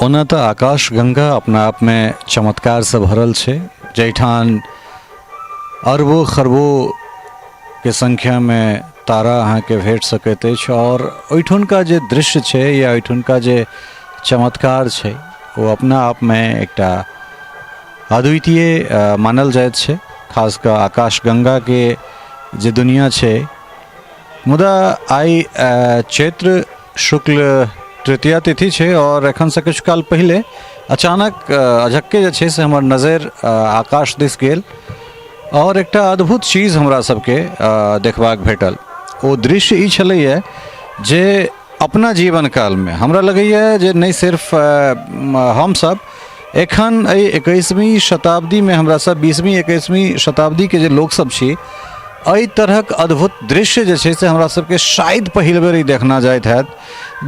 ओना तऽ आकाश गंगा अपना आपमे चमत्कारसँ भरल छै, जाहिठाम अरबो खरबोके संख्यामे तारा अहाँके भेट सकैत अछि आओर ओहिठुनका जे दृश्य छै या ओहिठुनका जे चमत्कार छै ओ अपना आपमे एकटा अद्वितीय मानल जाइत छै। खास कऽ आकाश गंगाके जे दुनिया छै। मुदा आइ चैत्र शुक्ल तृतीया तिथि छै आओर एखनसँ किछु काल पहिले अचानक अझक्के जे छै से हमर नजरि आकाश दिस गेल आओर एकटा अद्भुत चीज हमरा सबके देखबाक भेटल। ओ दृश्य ई छलैए जे अपना जीवन कालमे हमरा लगैए जे नहि सिर्फ हमसब एखन एहि 21वीं शताब्दीमे हमरा सब 20वीं 21वीं शताब्दीके जे लोकसब छी, एहि तरहक अद्भुत दृश्य जे छै से हमरा सबके शायद पहिल बेर ई देखना जाइत हैत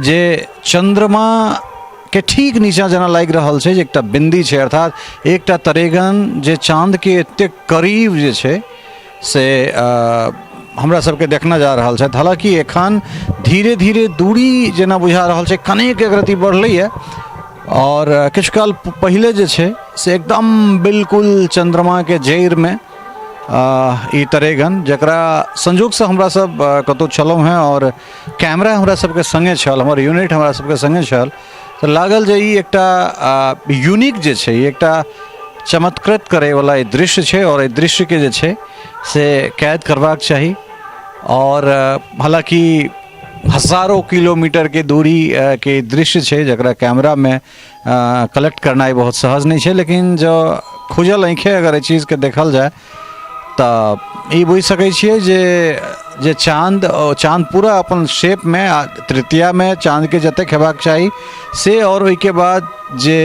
जे चन्द्रमाके ठीक नीचाँ जेना लागि रहल छै जे एकटा बिन्दी छै, अर्थात एकटा तरेगन जे चाँदके एतेक करीब जे छै से हमरा सबके देखना जा रहल छथि। हालाँकि एखन धीरे धीरे दूरी जेना बुझा रहल छै कनेक एक रत्ती बढ़लैए आओर किछु काल पहिले जे छै से एकदम बिल्कुल चन्द्रमाके जड़िमे ई तरेगन, जकरा संजोगसँ हमरा सब कतहु छलहुँ हेँ आओर कैमरा हमरा सबके सङ्गे छल, हमर यूनिट हमरा सबके सङ्गे छल, तऽ लागल जे ई एकटा यूनिक जे छै, ई एकटा चमत्कृत करैवला ई दृश्य छै आओर एहि दृश्यके जे छै से कैद करबाक चाही। आओर हालाँकि हजारो किलोमीटरके दूरीके दृश्य छै जकरा कैमरामे कलेक्ट करनाइ बहुत सहज नहि छै, लेकिन जँ खुजल आँखि अगर एहि चीजके देखल जाय तऽ ई बुझि सकै छियै जे जे चाँद, चाँद पूरा अपन शेपमे तृतीयामे चाँदके जतेक हेबाक चाही से, आओर ओहिके बाद जे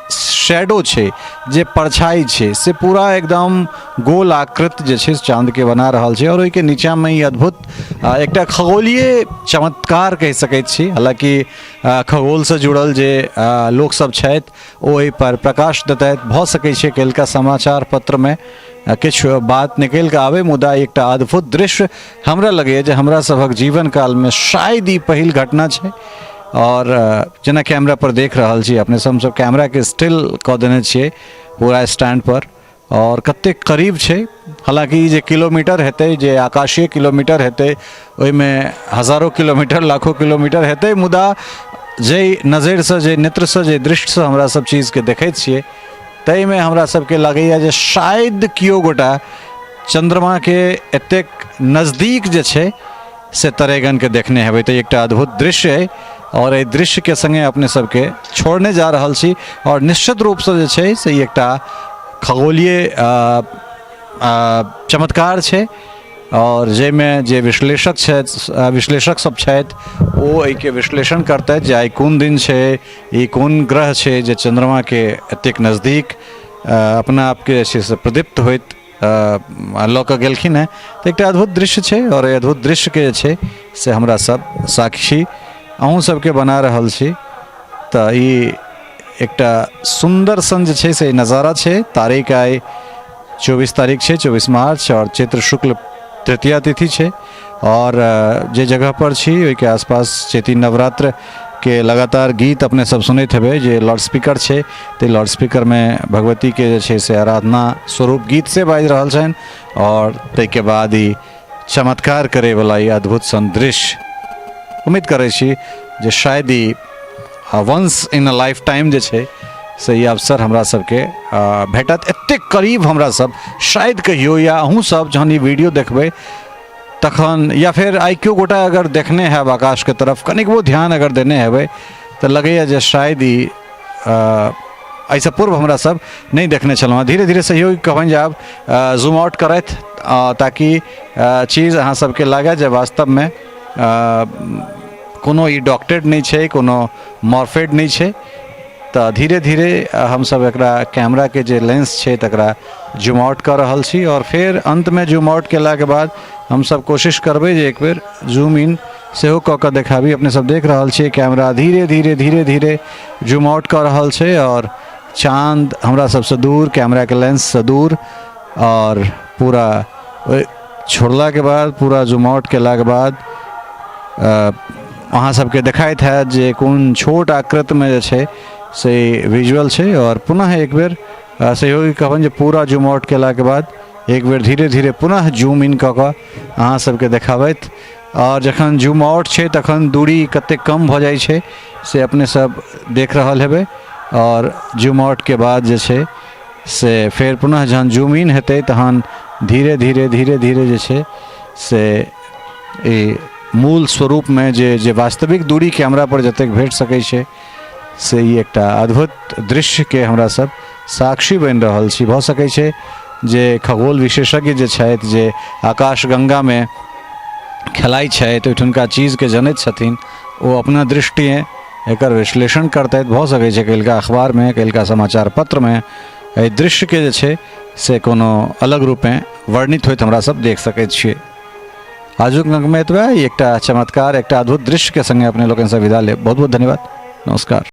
शैडो छै, जे परछाइ छै, से पूरा एकदम गोल आकृत जे छै चाँदके बना रहल छै आओर ओहिके नीचाँमे ई अद्भुत एकटा खगोलीय चमत्कार कहि सकैत छी। हालाँकि खगोलसँ जुड़ल जे लोकसभ छथि ओ एहिपर प्रकाश देतथि, भऽ सकै छै काल्हिका समाचार पत्रमे किछु बात निकलि कऽ आबै, मुदा एकटा अद्भुत दृश्य हमरा लगैए जे हमरा सभक जीवन कालमे शायद ई पहिल घटना छै। आओर जेना कैमरा पर देख रहल छी अपने सब, हमसब कैमराके स्टिल कऽ देने छियै पूरा स्टैंड पर आओर कतेक करीब छै। हालाँकि ई जे किलोमीटर हेतै, जे आकाशीय किलोमीटर हेतै, ओहिमे हजारो किलोमीटर लाखो किलोमीटर हेतै, मुदा जाहि नजरिसँ, जाहि नेत्रसँ, जाहि दृष्टिसँ हमरा सब चीजके देखैत छियै ताहिमे हमरा सबके लगैए जे शायद केओ गोटा चन्द्रमाके एतेक नजदीक जे छै से तरेगनके देखने हेबै। तऽ एकटा अद्भुत दृश्य अइ आओर एहि दृश्यके सङ्गे अपने सबके छोड़ने जा रहल छी आओर निश्चित रूपसँ जे छै से ई एकटा खगोलीय चमत्कार छै आओर जाहिमे जे विश्लेषक छथि, विश्लेषक सब छथि, ओ एहिके विश्लेषण करतथि जे आइ कोन दिन छै, ई कोन ग्रह छै जे चन्द्रमाके एतेक नजदीक अपना आपके जे छै से प्रदीप्त होइत लऽ कऽ गेलखिन हेँ। तऽ एकटा अद्भुत दृश्य छै आओर एहि अद्भुत दृश्यके जे छै से हमरा सब साक्षी अहूँ सबके बना रहल छी। तऽ ई एकटा सुन्दर सन जे छै से नजारा छै। तारीख आइ 24 तारीख छै, 24 मार्च आओर चैत्र शुक्ल तृतीया तिथि छै आओर जे जगह पर छी ओहिके आसपास चैती नवरात्र के लगातार गीत अपने सब सुनैत हेबै। जे लाउड स्पीकर छै ताहि लाउड स्पीकरमे भगवतीके जे छै से आराधना स्वरूप गीत से बाजि रहल छनि आओर ताहिके बाद ई चमत्कार करैवला ई अद्भुत सन दृश्य। उम्मीद करै छी जे शायद ई once in a life time जे छै से ई अवसर हमरा सबके भेटत। एतेक करीब हमरा सब शायद कहियो या अहूँ सब जहन ई वीडियो देखबै तखन, या फेर आइ केओ गोटा अगर देखने हैब आकाशके तरफ, कनिकबो ध्यान अगर देने हेबै तऽ लगैए जे शायद ई एहिसँ पूर्व हमरा सब नहि देखने छलहुँ हँ। धीरे धीरे सहयोगी कहबनि जे आब जूम आउट करथि ताकि चीज अहाँ सबके लागए जे वास्तवमे कोनो ई डॉक्टेड नहि छै, कोनो मॉर्फेड नहि छै। तऽ धीरे धीरे हमसब एकरा कैमराके जे लेंस छै तकरा जूम आउट कऽ रहल छी आओर फेर अन्तमे जूम आउट केलाके बाद हमसब कोशिश करबै जे एक बेर जूम इन सेहो कऽ कऽ देखाबी। अपने सब देख रहल छियै कैमरा धीरे धीरे धीरे धीरे जूम आउट कऽ रहल छै आओर चाँद हमरा सबसँ दूर, कैमराके लेंससँ दूर, आओर पूरा छोड़लाके बाद पूरा जूम आउट केलाके बाद अहाँ सबके देखाइत हैत जे कोन छोट आकृतिमे जे छै से विजुअल छै। आओर पुनः एक बेर सहयोगी कहबनि जे पूरा जूम आउट केलाके बाद एक बेर धीरे धीरे पुनः जूम इन कऽ कऽ अहाँ सबके देखाबथि। आओर जखन जूम आउट छै तखन दूरी कतेक कम भऽ जाइ छै से अपने सब देख रहल हेबै। आओर जूम आउटके बाद जे छै से फेर पुनः जहन जूम इन हेतै तहन धीरे धीरे धीरे धीरे जे छै से ई मूल स्वरूपमे जे जे वास्तविक दूरी कैमरापर जतेक भेट सकै छै से ई एकटा अद्भुत दृश्यके हमरा सब साक्षी बनि रहल छी। भऽ सकै छै जे खगोल विशेषज्ञ जे छथि, जे आकाशगङ्गामे खेलाइ छथि, ओहिठुनका चीजके जनैत छथिन, ओ अपना दृष्टिए एकर विश्लेषण करतथि। भऽ सकै छै काल्हिका अखबारमे, काल्हिका समाचार पत्रमे एहि दृश्यके जे छै से कोनो अलग रूपेँ वर्णित होइत हमरा सब देख सकै छियै। आजुक अंकमे एतबे। एकटा चमत्कार, एकटा अद्भुत दृश्यके सङ्गे अपने लोकनिसँ विदा लेब। बहुत बहुत धन्यवाद, नमस्कार।